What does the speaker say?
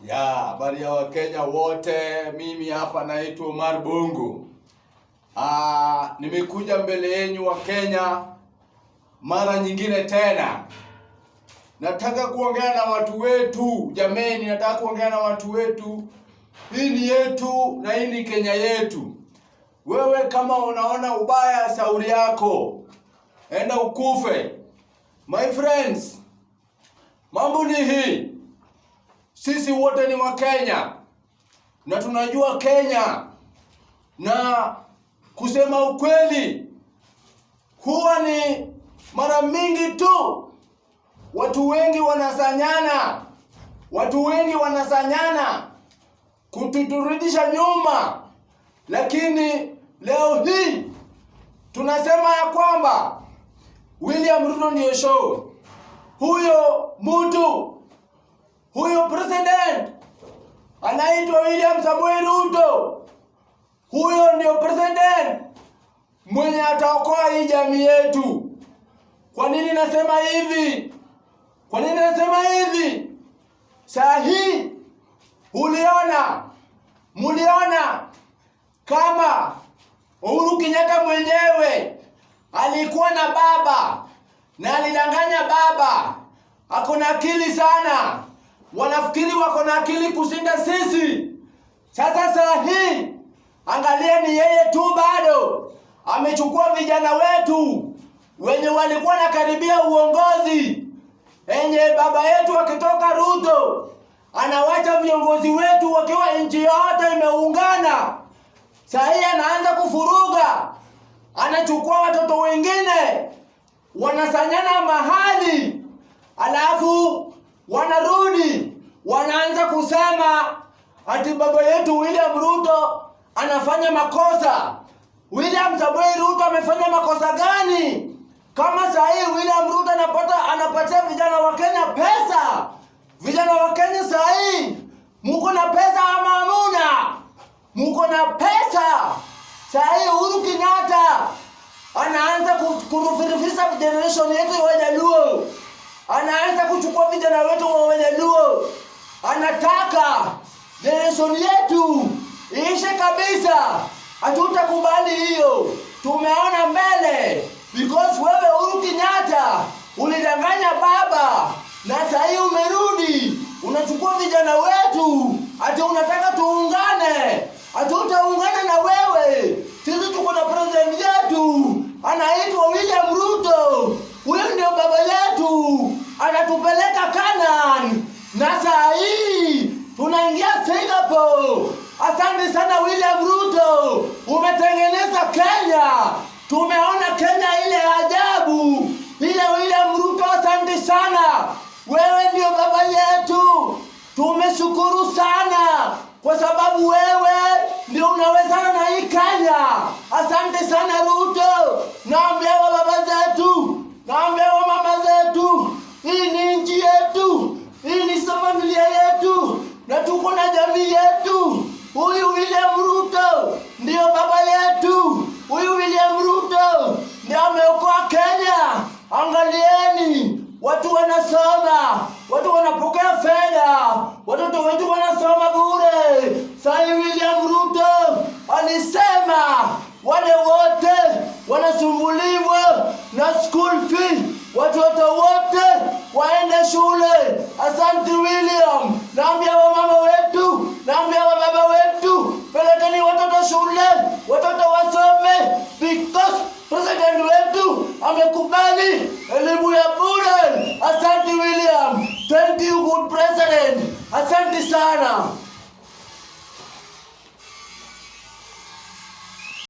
Ya, habari ya Wakenya wote, mimi hapa naitwa Omar Bongo. Nimekuja mbele yenu Wakenya mara nyingine tena. Nataka kuongea na watu wetu, jameni, nataka kuongea na watu wetu. Hii ni yetu na hii ni Kenya yetu. Wewe kama unaona ubaya, shauri yako, enda ukufe. My friends, mambo ni hii. Sisi wote ni Wakenya na tunajua Kenya, na kusema ukweli, huwa ni mara mingi tu watu wengi wanasanyana, watu wengi wanasanyana kututurudisha nyuma, lakini leo hii tunasema ya kwamba William Ruto ndiyo show. Huyo mtu, huyo president anaitwa William Samoei Ruto, huyo ndio president mwenye ataokoa hii jamii yetu. Kwa nini nasema hivi? Kwa nini nasema hivi? Saa hii uliona, muliona kama Uhuru Kenyatta mwenyewe alikuwa na baba na alidanganya baba. Ako na akili sana, wanafikiri wako na akili kushinda sisi. Sasa saa hii angalia, ni yeye tu bado amechukua vijana wetu wenye walikuwa na karibia uongozi, enye baba yetu akitoka Ruto anawacha viongozi wetu wakiwa nchi yote imeungana. Saa hii anaanza kufuruga, anachukua watoto wengine wanasanyana mahali, alafu wanarudi wanaanza kusema ati baba yetu William Ruto anafanya makosa. William Samoei Ruto amefanya makosa gani? Kama saa hii William Ruto anapatia vijana wa Kenya pesa. Vijana wa Kenya saa hii muko na pesa ama hamuna? Muko na pesa. Saa hii Uhuru Kenyatta anaanza kurufirifisha generation yetu ya Wajaluo, anaanza kuchukua vijana wetu wa Wajaluo, anataka generation yetu iishe kabisa. Hatutakubali hiyo, tumeona mbele because wewe Uhuru Kenyatta ulidanganya baba, na saa hii umerudi unachukua vijana wetu ati unataka tuungane. Hatutaungana na wewe. Sisi tuko na president yetu anaitwa William Ruto, huyu ndio baba yetu, anatupeleka Canaan na saa hii tunaingia Singapore. Asante sana William Ruto, umetengeneza Kenya. Tumeona Kenya ile ajabu ile. William Ruto, asante sana, wewe ndio baba yetu. Tumeshukuru sana kwa sababu wewe ndio unawezana na hii Kenya. Asante sana Ruto. Naambia wa baba zetu, naambia wa mama zetu, hii ni nchi yetu, hii ni familia yetu, na tuko na jamii yetu. Huyu William Ruto ndio baba yetu. Huyu William Ruto ndio ameokoa Kenya. Angalieni, watu wanasoma, watu wanapokea fedha, watoto wetu wanasoma bure. Sai William Ruto alisema wale wote wanasumbuliwa na school fee, watoto wote waende shule. Asante William. Naambia wamama wetu, naambia wababa wetu, pelekeni watoto shule, watoto wasome because president wetu amekubali elimu ya bure. Asante William, thank you good president, asante sana.